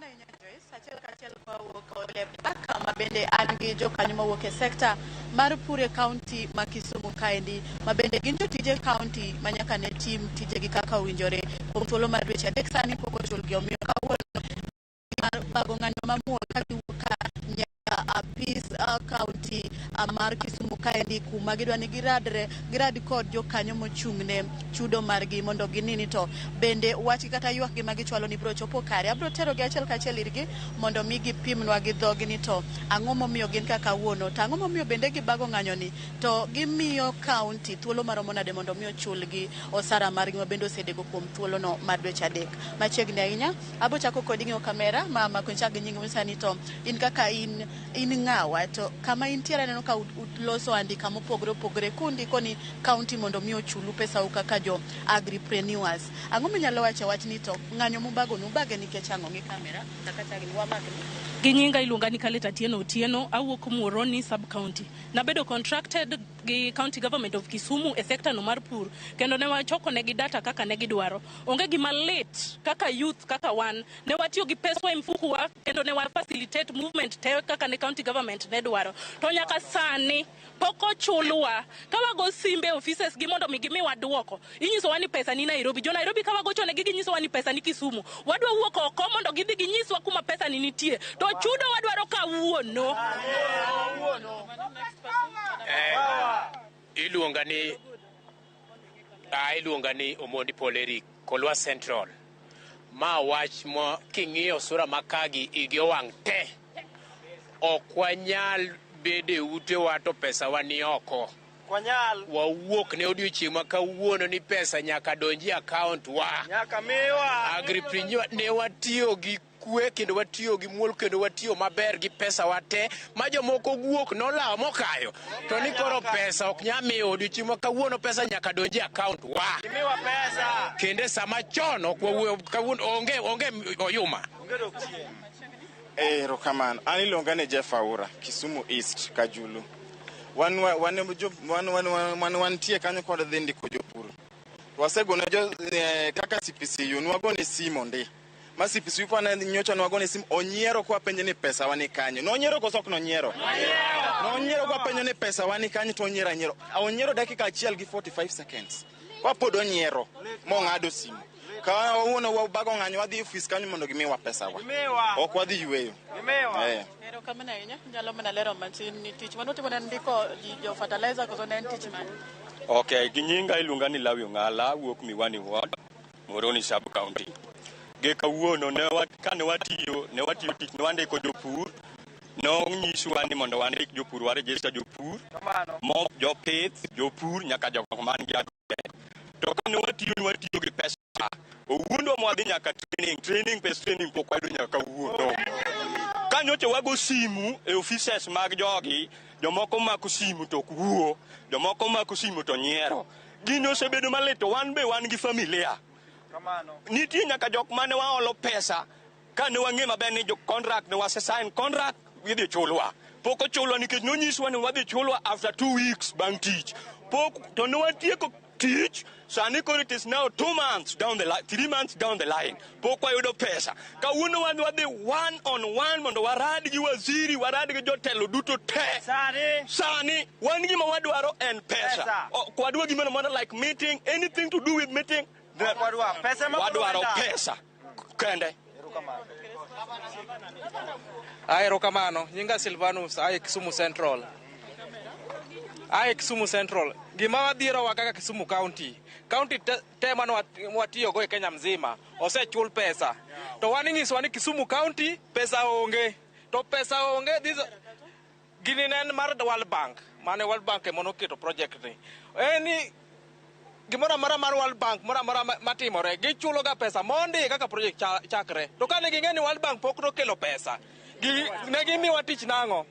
Erokamano ahinya, Joyce. Achiel kachiel kawuok Oleba, kama bende an gi jokanyo mawuok e sekta mar pur e kaunti ma Kisumu kaendi, ma bende gin jotije kaunti ma nyaka ne tim tijegi kaka owinjore kuom thuolo mar dweche 3 sani pok ochulgi. Omiyo kawuono mar bago ng'anyo mamuol ka giwuok ka nyaka apis kaunti mar Kisumu kaendi, kuma gidwa ni giradre girad kod jokanyo mochung' ne chudo margi mondo gini ni to bende wachgi kata ywakgi ma gichwalo ni biro chopo kare. Abiro terogi achiel kachiel irgi mondo mi gipimnwa gi dhogi ni to ang'o momiyo gin kaka kawuono, to ang'o momiyo bende gibago ng'anyo ni, to gimiyo kaunti thuolo maromo nade mondo mi ochulgi osara margi ma bende osedeko kuom thuolono mar dweche 3 machiegni ahinya. Abo chako kodi ng'iyo kamera ma mako chak gi nying sani, to in kaka in ng'awa, to kama intiere aneno ka uloso andika mopogore opogore kundiko ni kaunti mondo mi ochulu pesau kaka jo agripreneurs. Ang'o minyalo wacho e wachni, to ng'anyo mubago nubage nikech ang'o? Ng'i kamera kaka chagni wamakni. Gi nyinga iluonga ni Kaleta Atieno Otieno, awuok Muhoroni sub county. Nabedo contracted gi county government of Kisumu e sector no mar pur, kendo ne wachoko negi data kaka ne gidwaro. Onge gima lit kaka youth kaka wan. Ne watiyo gi peswa e mfuku wa kendo ne wa facilitate movement te kaka ne county government ne dwaro. To nyaka sani pok ochulwa. Ka wago simbe offices gi mondo mi gimiwa duoko, inyisowa ni pesa ni Nairobi. Jo Nairobi ka wagocho negi ginyisowa ni pesa ni Kisumu. Wadwa wuok oko mondo gidhi ginyiswa kuma pesa ni nitie. To chudo wadwaro kawuono. Iluonga ni Omondi Paul Eric, Kolwa Central. Ma wach ma king'iyo sura ma kagi igi owang' te. Ok wanyal bedo e utewa to pesa wa ni oko. Kwanyal. Wawuok ne odiochieng' ma kawuono ni pesa nyaka donji e account wa. Nyaka miwa. Agripreneur ne watiyo gi kwe kendo watiyo gi muol kendo watiyo maber gi pesa wa te ma jomoko wuok nolawo mokayo to ni koro pesa ok nyal miyo. Odiochieng' ma kawuono pesa nyaka donji e account wa. Imiwa pesa. Kendo sama chon ok wawuoyo kawuono onge oyuma. Onge dok chien. Erokamano. An iluonga ni Jeff Aura, Kisumu East, Kajulu. Wan wan wantie kanyo kod dhi ndiko jopur. Wasegone jo kaka CPCU nwagone simu ndi. Ma CPCU pa ne nyocha nwagone simu onyiero kwa penjo ni pesa wa ni kanye. Nonyiero koso ok nonyiero? Nonyiero kwa penjo ni pesa wa ni kanye to onyiero anyiero. Onyiero dakika 1 gi 45 seconds. Kwa pod onyiero mong'ado simu. Ka wawuono wabago ng'anyo wadhi e ofis kanyo mondo gimiwa pesa wa. Imiwa. Ok wadhi yweyo. Imiwa. Erokamano ahinya. Inyalo mana lero matin ni tich manutimo ne en ndiko ji jo fertilizer koso ne en tich mane? Ok, gi nyinga iluonga ni Lawi Ong'ala, awuok Miwani Ward, Muhoroni Sub County. Gi kawuono ne wa, kane watiyo, ne watiyo tich, ne wandiko jopur, nonyiswa ni mondo wandik jopur, wa register jopur, mo jopith, jopur nyaka jogo man gi agrovet. To kane watiyo, ne watiyo gi pesa. Owuondwa mwadhi nyaka training, training pes training pok wayudo nyaka kawuono. Ka nyocha wago simu e offices mag jogi, jomoko mako simu to ok wuo, jomoko mako simu to nyiero. Gini osebedo malit to wan be wan gi familia. Nitie nyaka jok mane waolo pesa kane wang'e maber ni jo contract ne wase sign contract idhi chulwa. Pok ochulwa nikech nonyiswa ni wadhi chulwa after 2 weeks bang' tich. Pok to ne watieko tich sani koro it is now 2 months down the line, 3 months down the line. Pok wayudo pesa. Kawuono wan wadhi one on one mondo warad gi waziri, warad gi jotelo duto te. Sani. Sani wan gima wadwaro en pesa. Pesa. Ok wadwa gimoro amora like meeting, anything to do with meeting. Ok wadwa. Pesa ema Wadwaro koro pesa kende. Erokamano. Nyinga Silvanus, ae Kisumu Central. Ae Kisumu Central. Gima wadhierowa kaka Kisumu County. County te mane watiyogo e Kenya mzima osechul pesa. To wan ing'isowa ni Kisumu County pesa onge. To pesa onge this gini ne en mar World Bank. Mane World Bank ema noketo project ni. En ni gimoro amora mar World Bank moro amora matimore gichulo ga pesa mondi kaka project chakre. To kane ging'e ni World Bank pok nokelo pesa, ne gimiwa tich nang'o?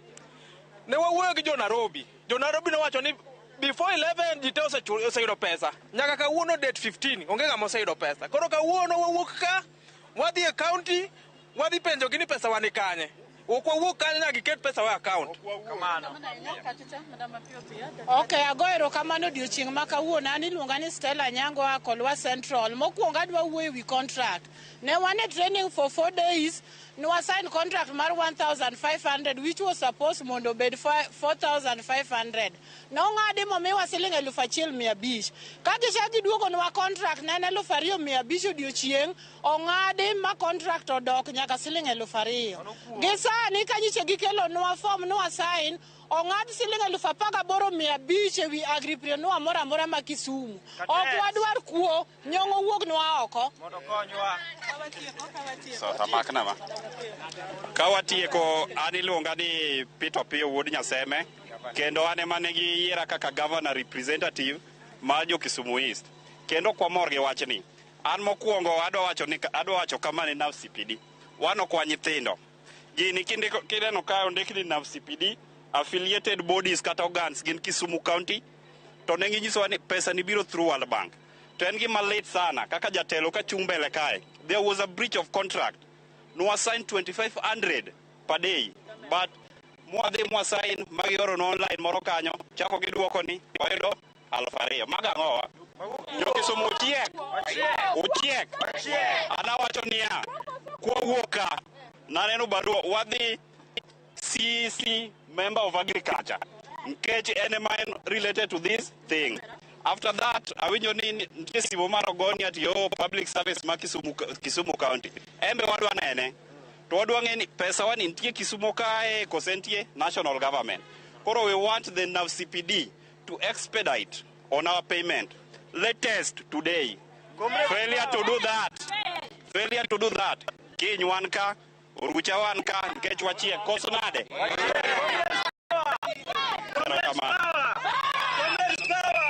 Ne wawuoyo gi jo Nairobi. Jo Nairobi nowacho ni before 11 ji te oseyudo pesa. Nyaka kawuono date 15 onge ng'ama oseyudo pesa. Koro kawuono wawuok ka wadhi e county wadhi penjogi ni pesa wa ni kanye. Ok wawuok kanyo nyaka giket pesa wa e account. Ok, ago erokamano odiochieng' ma kawuono. An iluonga ni Stella Nyango a Kolwa Central. Mokwongo adwa wuoyo ewi contract. Ne wan e training for 4 days. Nwa sign contract mar 1500 which was supposed mondo obed 4500. Nong'adi momiwa siling 1500. Ka gichak giduogonwa contract ne en 2500 odiochieng', ong'adi ma contract odok nyaka siling 2000. Gi sani ka nyiche gikelonwa form nwa sign, ong'ad siling 18500 ewi agripreneur moro amora ma Kisumu. Ok wadwar kuo, nyong'o wuognwa oko. Mondo konywa. Samakna ma. Ka watieko, an iluonga ni Peter Opiyo wuod Nyaseme, kendo an ema ne giyiera kaka governor representative mar jo Kisumu East. Kendo ok wamor gi wachni. An mokwongo adwa wacho ni adwa wacho kama ne NAVCPD. Wan ok wan nyithindo. Gini kindiko kineno ka ondik ni NAVCPD affiliated bodies kata organs gin Kisumu County to ne ginyisowa ni pesa ni biro through World Bank. To en gima lit sana kaka jatelo ka chung' mbele kae. There was a breach of contract. Nwa sign 2500 per day but mwadhi mwa sign magioro no online moro kanyo chako giduoko ni wayudo 2000. Mago ang'owa? Jo Kisumu ochiek. Ochiek. An awacho niya, kwawuok ka, naneno barua wadhi CEC member of agriculture nikech en ema en related to this thing. After that, awinjo ni nitie simu mar ogoni ati oh, public service ma Kisumu, Kisumu County. En be wadwa nene. To wadwa ng'e ni pesa wa ni nitie Kisumu kae kose nitie national government. Koro we want the NAVCPD to expedite on our payment. Latest today. Failure to do that. Failure to do that. Kiny wan ka, orucha wan ka, nikech wachiek. Koso nade? Erokamano. Comrades power!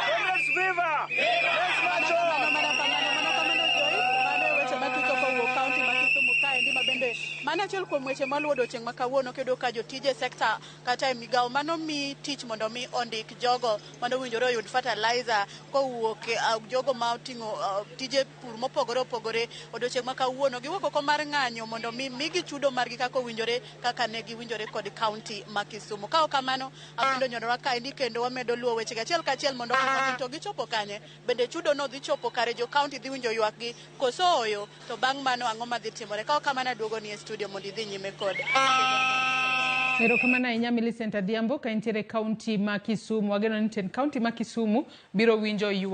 Comrades viva! Let's march on! Mano kamano Joyce, mano e weche matutho kowuok kaunti ma Kisumu kaendi ma bende mano achiel kuom weche maluwo odiochieng' ma kawuono kendo ka jotije sekta kata e migawo mano mi tich mondo mi ondik jogo mano owinjore oyud fertilizer kowuok e, jogo ma oting'o tije pur mopogore opogore odiochieng' ma kawuono giwuok oko mar ng'anyo mondo mi migi chudo margi kaka owinjore kaka ne giwinjore kod kaunti ma Kisumu. Ka ok kamano apindo nyonowa kaendi kendo wamedo luwo wechegi achiel kachiel mondo wang'e to gichopo kanye bende chudo no dhi chopo kare jo kaunti dhi winjo ywakgi koso ooyo to bang' mano ang'o madhi timore ka ok kamano aduogo ni e studio mondo idhi nyime kod Erokamano ahinya Millicent Adhiambo ka intiere e kaunti ma Kisumu. Wageno ni tend kaunti ma Kisumu biro winjo ywak